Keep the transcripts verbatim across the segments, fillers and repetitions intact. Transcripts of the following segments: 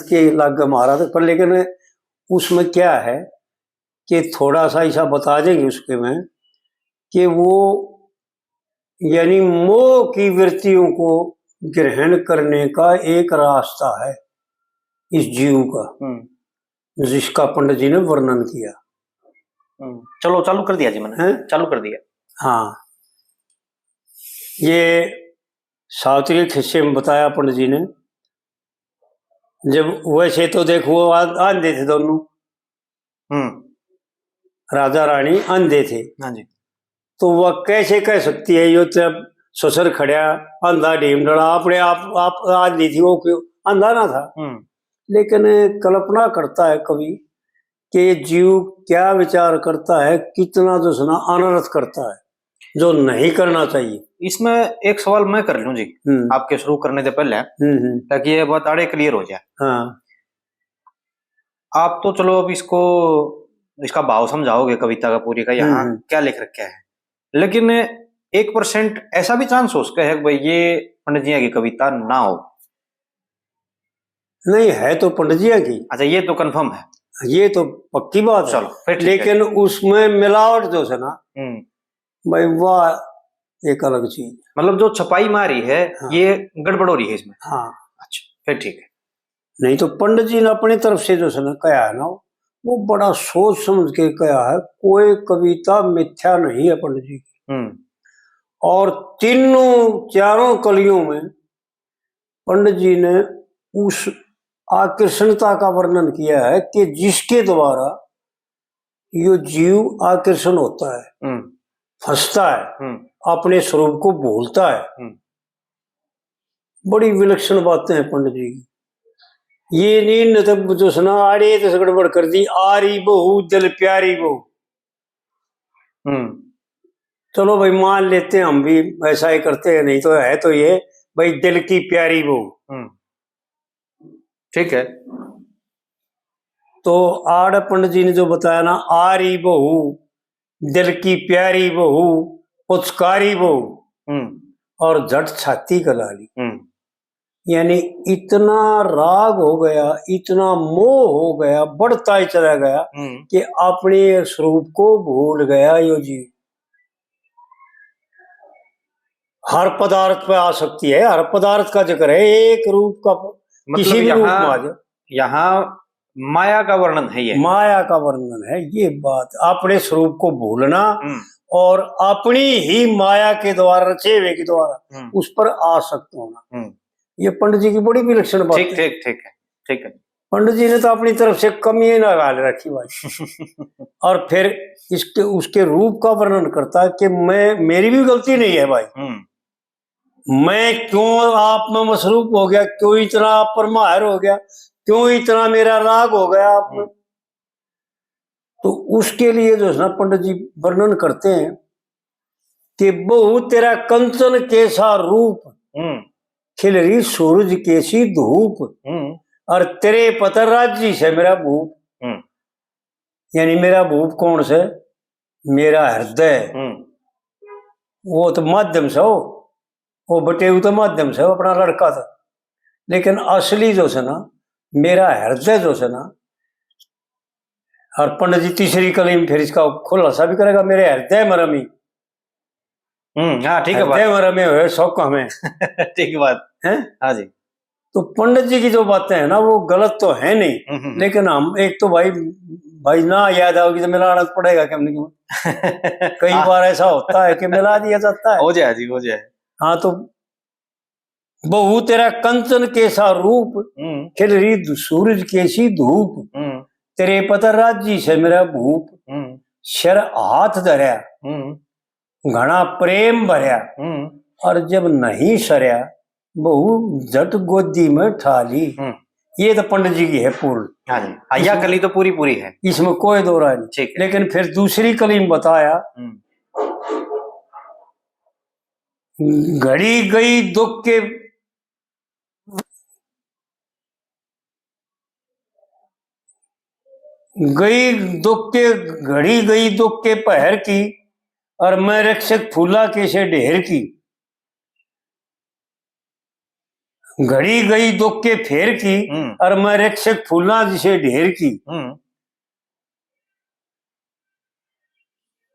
के लागे महाराज, पर लेकिन उसमें क्या है कि थोड़ा सा ऐसा बता देंगे उसके में कि वो यानी मोह की वृत्तियों को ग्रहण करने का एक रास्ता है इस जीव का, हम्म। जिसका पंडित जी ने वर्णन किया। हम्म। चलो, चालू कर दिया जी मैंने। हैं? चालू कर दिया। हाँ, ये सावित्री के हिस्से में बताया पंडित जी ने। जब वैसे तो देखो, वो आ-, आंधे थे दोनों, हम्म। राजा रानी आंधे थे। हाँ जी। तो वह कैसे कह सकती है, यो जब ससुर खड़ा, आंधा ढीम डला, अपने आप, आप आंधी थी, वो क्यों आंधा ना था? हम्म। लेकिन कल्पना करता है कवि कि ये जीव क्या विचार करता है, कितना जो है ना अनर्थ करता है, जो नहीं करना चाहिए। इसमें एक सवाल मैं कर लूं जी, हम्म। आपके शुरू करने से पहले, हम्म, हम्म। ताकि ये बात आड़े clear हो जाए। हाँ। आप तो चलो अब इसको, इसका भाव समझाओगे कविता का पूरी का, यहाँ हम्म, हम्म। क्या लिख रखा है, लेकिन एक percent ऐसा भी chance हो सकता है कि भाई ये पंडित जी की कविता ना हो। नहीं, है तो पंडित जी की। अच्छा, ये तो confirm है। ये तो पक्की बात है। चलो, फिर ठीक है। लेकिन उसमें मिलावट जो है ना, हम्म। भाई वाह, एक अलग चीज। मतलब जो छपाई मारी है, हाँ। ये गड़बड़ हो रही है इसमें। हाँ। अच्छा, फिर ठीक है। नहीं तो पंडित जी ने अपनी तरफ से जो है ना कहा है ना, वो बड़ा सोच समझ के कहा है। कोई कविता मिथ्या नहीं है पंडित जी की। हम्म। और तीनों, चारों कलियों में पंडित जी ने उस आकर्षणता का वर्णन किया है कि जिसके द्वारा यो जीव आकर्षण होता है, हम्म। फंसता है, हम्म। अपने स्वरूप को भूलता है। हम्म। बड़ी विलक्षण बातें हैं पंडित जी की। ये नहीं, न तो जो सुना आड़े तो गड़बड़ कर दी, आरी बहू दिल प्यारी बहू। हम्म। चलो भाई, मान लेते हैं हम भी, ऐसा ही करते हैं, नहीं तो है तो ये भाई दिल की प्यारी बहू। हम्म। ठीक है। तो आड़ पंडित जी ने जो बताया ना, आरी बहू, दिल की प्यारी बहू, पुचकारी बहू, हम्म। और झट छाती कला ली। हम्म। यानी इतना राग हो गया, इतना मोह हो गया, बढ़ता ही चला गया हम्म। कि अपने स्वरूप को भूल गया यो जीव। हर पदार्थ पे आसक्ति है, हर पदार्थ का जिक्र है, एक रूप का, मतलब किसी भी रूप में आ जाए। यहाँ माया का वर्णन है ये। माया का वर्णन है ये बात, अपने स्वरूप को भूलना हम्म। और अपनी ही माया के द्वारा, रचे हुए के द्वारा हम्म। उस पर आसक्त होना। हम्म। ये पंडित जी की बड़ी विलक्षण बात ठीक, है। ठीक, ठीक है, ठीक है। पंडित जी ने तो अपनी तरफ से कमी ही ना निकाल रखी भाई। और फिर इसके, उसके रूप का वर्णन करता है कि मैं, मेरी भी गलती नहीं है भाई। हम्म। मैं क्यों आप में मसरूफ हो गया, क्यों इतना आप पर माहिर हो गया, क्यों इतना मेरा राग हो गया आप में? हम्म। तो उसके लिए जो है ना पंडित जी वर्णन करते हैं कि बहू तेरा कंचन कैसा रूप, हम्म। खिल रही सूरज कैसी धूप, हम्म। और तेरे पता राजी से मेरा भूप। हम्म। यानी मेरा भूप कौन से? मेरा हृदय। हम्म। वो तो माध्यम से हो, वो बटेऊ तो माध्यम से हो, अपना लड़का था, लेकिन असली जो से ना, मेरा हृदय जो से ना। और पंडित जी तीसरी कली में फिर इसका खुलासा भी करेगा, मेरे हृदय में रमी। हम्म, हाँ, ठीक है बात। हृदय में रमे हुए सुख हमें। ठीक बात। हैं? हाँ जी। तो पंडित जी की जो बातें हैं ना, वो गलत तो है नहीं, हम्म, हम्म। लेकिन हम एक तो भाई, भाई ना याद आओगी तो मिलाना तो पड़ेगा, क्या नहीं? कई हाँ। बार ऐसा होता है कि मिला दिया जाता है। हो जाए जी, हो जाए। हाँ, तो बहू तेरा कंचन कैसा रूप, हम्म। खिल रही धू-, सूरज कैसी धूप, हम्म। तेरे पता राजी से मेरा भूप, हम्म। सिर हाथ धरया, हम्म। घना प्रेम भरया, हम्म। और जब नहीं सरया, बहू झट गोदी में ठा ली। हम्म। ये तो पंडित जी की है पूर्ण। हाँ जी, हाँ, या इसमें, कली तो पूरी पूरी है, इसमें कोई दो राय नहीं। ठीक है। लेकिन फिर दूसरी कली में बताया, हम्म। घड़ी गई दुख के, गई दुख के, घड़ी गई दुख के पहर की, और मैं रक्षक फूला के से ढेर की। घड़ी गई दुख के फेर की, हम्म। और मैं रक्षक फूलां जिसे ढेर की। हम्म।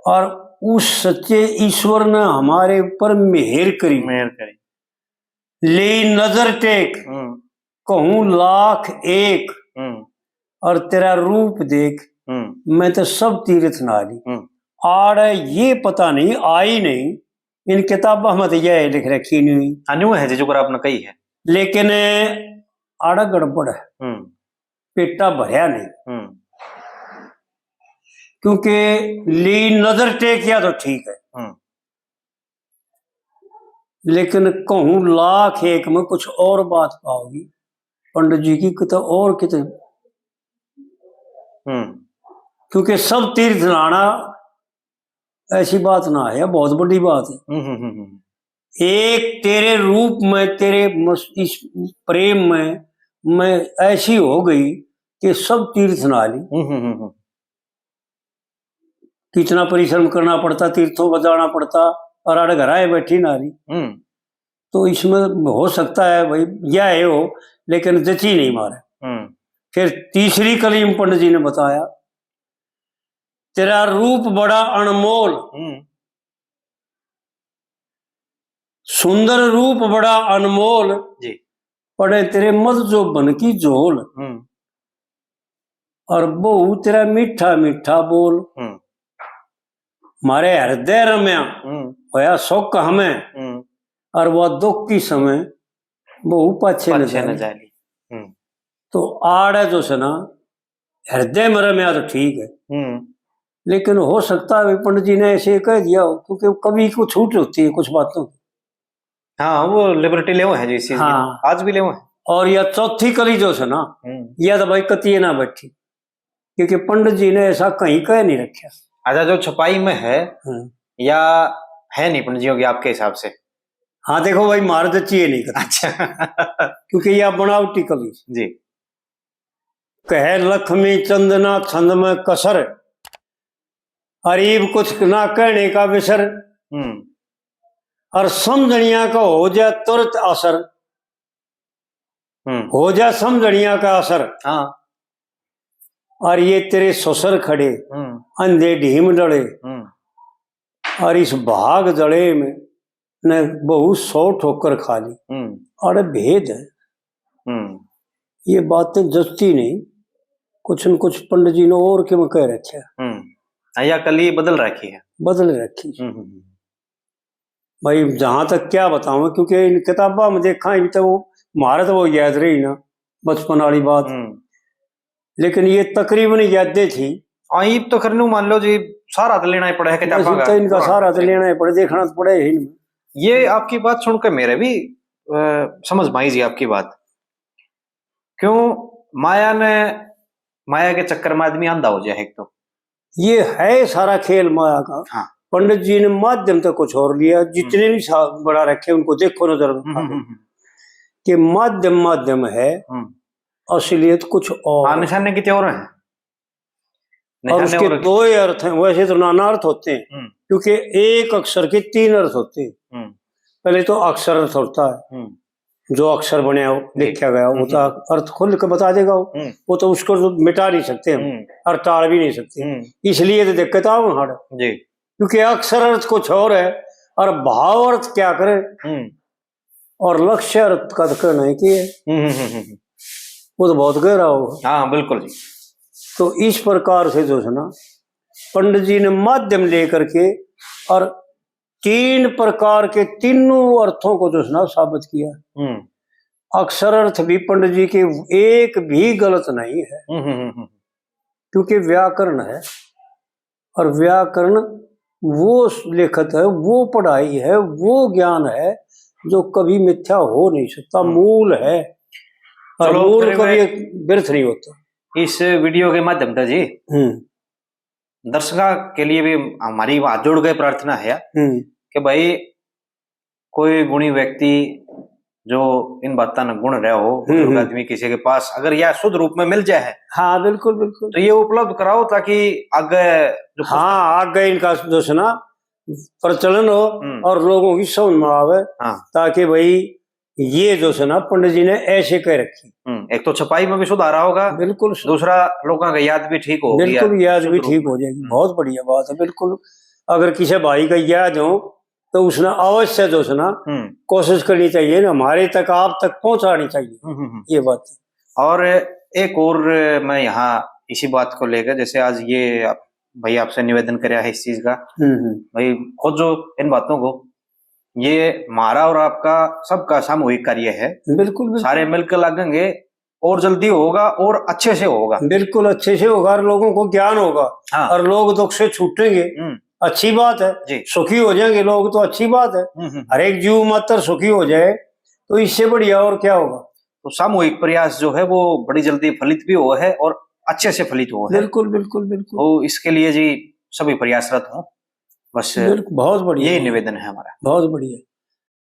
और उस सच्चे ईश्वर ने हमारे ऊपर मेहर करी। मेहर करी। ले नजर टेक, हम्म। कहूँ लाख एक, हम्म। और तेरा रूप देख, हम्म। मैं तो सब तीर्थ ना ली। हम्म। आड़ ये पता नहीं, आई नहीं, इन किताबों में तो यह लिख रखी नहीं। हाँ, न्यू है जी, जो आपने कही है। लेकिन आड़ गड़बड़ है, हम्म। पेटा भरया नहीं। हम्म। क्योंकि ली नजर टेकिया तो ठीक है, हम्म। लेकिन कहूँ लाख एक में कुछ और बात पाओगी पंडित जी की, किते और किते। हम्म। क्योंकि सब तीर्थ नहाना ऐसी बात ना है, बहुत बड़ी बात है। हम्म, हम्म, हम्म, हम्म। एक तेरे रूप में, तेरे मस-, इस प्रेम में मैं ऐसी हो गई कि सब तीर्थ नहा ली। हम्म, हम्म, हम्म, हम्म। कितना परिश्रम करना पड़ता, तीर्थों पर जाना पड़ता, और आड़े घर आए बैठी नहा ली। हम्म। तो इसमें हो सकता है भाई, यह है हो, लेकिन जची नहीं मारे। हम्म। फिर तीसरी कली में पंडित जी ने बताया, तेरा रूप बड़ा अनमोल, हम्म। सुंदर रूप बड़ा अनमोल, जी। पड़े तेरे मत जो बन की झोल। हम्म। और बहु तेरा मीठा मीठा बोल। हम्म। मारे हृदय रम्या, हम्म। होया सुख हमें। हम्म। और वह दुख की समय बहु पाछे न पाछे न जाली। जाली। हम्म। तो आड़े जो से ना, हृदय में रम्या तो ठीक है, हम्म। लेकिन हो सकता है पंडित जी ने ऐसे कह दिया हो, क्योंकि कवि को छूट होती है कुछ बातों की। हाँ, वो liberty लेवो है जो इस चीज की। हाँ। आज भी लेवो है। और या चौथी कली जो से ना, हम्म। या तो भाई कतिये ना बैठी, क्योंकि पंडित जी ने ऐसा कहीं कह नहीं रखा। अच्छा, जो छपाई में है, हम्म। या है नहीं पंडित जी की आपके हिसाब से? हाँ, देखो भाई, मार जची नहीं कती। अच्छा। क्योंकि या बनावटी कली। जी। कहे लक्ष्मी चंद ना छंद में कसर, अरीब कुछ ना कहने का विसर, हम्म। और समझनिया का हो जा तुरत असर। हम्म। हो जा समझनिया का असर। हाँ। और ये तेरे ससुर खड़े, हम्म। अंधे ढीम डले, हम्म। और इस भाग जले में ने बहु सौ ठोकर खा ली। हम्म। अरे भेद है। हम्म। ये बातें जचती नहीं, कुछ न कुछ पंडित जी ने और के में कह रखे। हम्म। हाँ, या कली बदल रखी है। बदल रखी। हम्म, हम्म, हम्म। भाई, जहां तक क्या बताऊं, क्योंकि इन किताबों में देखा, इब तो वो, म्हारे तो वो याद रही ना, बचपन वाली बात। हम्म। लेकिन ये तकरीबन यादें थी। हाँ, इब तो खैर न्यू मान लो जी, सहारा तो लेना ही पड़े है किताबां बस का, तो इनका पुराना सहारा तो तकरीबन। लेना ही पड़े, देखना तो पड़े ही इनमें। ये आपकी बात सुन के मेरे भी, अ, समझ में आई जी आपकी बात। क्यों माया ने, माया के चक्कर में आदमी आंधा हो जाए एक तो। ये है सारा खेल माया का। हाँ। पंडित जी ने माध्यम तो कुछ और लिया, जितने हम्म। भी सा-, बना रखे उनको देखो नजर में हम्म, हम्म, हम्म। कि माध्यम माध्यम है, हम्म। असलियत कुछ और। हाँ, निशाने कितने और हैं। और निशाने उसके और दो ही अर्थ हैं, वैसे तो नाना अर्थ होते हैं, हम्म। क्योंकि एक अक्षर के तीन अर्थ होते हैं। हम्म। पहले तो अक्षर अर्थ होता है, हम्म। जो अक्षर बने हो, जी। लिखा गया, वो जी, तो जी। अर्थ खोल के बता देगा वो। हम्म। वो तो उसको तो मिटा नहीं सकते हम, हम्म। और टाल भी नहीं सकते। हम्म। इसलिए तो दिक्कत आओ हर। जी। क्योंकि अक्षर अर्थ कुछ और है और भाव अर्थ क्या करे, हम्म। और लक्ष्य अर्थ का तो कहना है कि है। हम्म, हम्म, हम्म, हम्म। वो तो बहुत गहरा हो। हाँ, बिल्कुल जी। तो इस प्रकार से जो है ना, पंडित जी ने माध्यम लेकर के और तीन प्रकार के तीनों अर्थों को जो है ना साबित किया। हम्म। अक्षर अर्थ भी पंडित जी के एक भी गलत नहीं है, हम्म, हम्म, हम्म, हम्म। क्योंकि व्याकरण है, और व्याकरण वो लेखत है, वो पढ़ाई है, वो ज्ञान है जो कभी मिथ्या हो नहीं सकता, हम्म। मूल है, और चलो, मूल फिर कभी मैं एक व्यर्थ नहीं होता। इस वीडियो के माध्यम से जी, हम्म। दर्शकों के लिए भी हमारी हाथ जोड़ के प्रार्थना है हम्म। कि भाई, कोई गुणी व्यक्ति जो इन बातों ने गुण रहा हो, हम्म, बुजुर्ग हम्म। आदमी किसी के पास अगर यह शुद्ध रूप में मिल जाए है, हाँ, बिल्कुल, बिल्कुल। तो ये उपलब्ध कराओ ताकि आगे जो पुस्तक हाँ, आगे इनका जो है ना प्रचलन हो हम्म। और लोगों की समझ में आवे, हाँ। ताकि भाई ये जो है ना, पंडित जी ने ऐसे कह रखी। हम्म, एक तो छपाई में भी सुधारा होगा, बिल्कुल सर। दूसरा लोगों का याद भी ठीक होगी, बिल्कुल, याद भी शुद्ध रूप ठीक में। हो जाएगी। हम्म। बहुत बढ़िया बात है, बिल्कुल। अगर किसी भाई का याद हो, तो उसने अवश्य जो है ना, हम्म। कोशिश करनी चाहिए ना, हमारे तक, आप तक पहुंचानी चाहिए। हम्म, हम्म, हम्म। ये बात। और एक और मैं यहाँ इसी बात को लेकर, जैसे आज ये आप, भाई आपसे निवेदन करया है इस चीज का, हम्म, हम्म। भाई खोजो इन बातों को, ये हमारा और आपका सबका सामूहिक कार्य है। बिल्कुल, बिल्कुल। सारे मिलकर लागेंगे और जल्दी होगा और अच्छे से होगा। बिल्कुल अच्छे से होगा और लोगों को ज्ञान होगा, हाँ। और लोग दुख से छूटेंगे। हम्म। अच्छी बात है, जी। सुखी हो जाएंगे लोग तो अच्छी बात है। हम्म, हम्म। हर एक जीव मात्र सुखी हो जाए तो इससे बढ़िया और क्या होगा? तो सामूहिक प्रयास जो है वो बड़ी जल्दी फलित भी हुआ है और अच्छे से फलित हुआ है। बिल्कुल, बिल्कुल, बिल्कुल। तो इसके लिए जी सभी प्रयासरत हों, बस बिल्कुल, बहुत बढ़िया। यही निवेदन है हमारा। बहुत बढ़िया।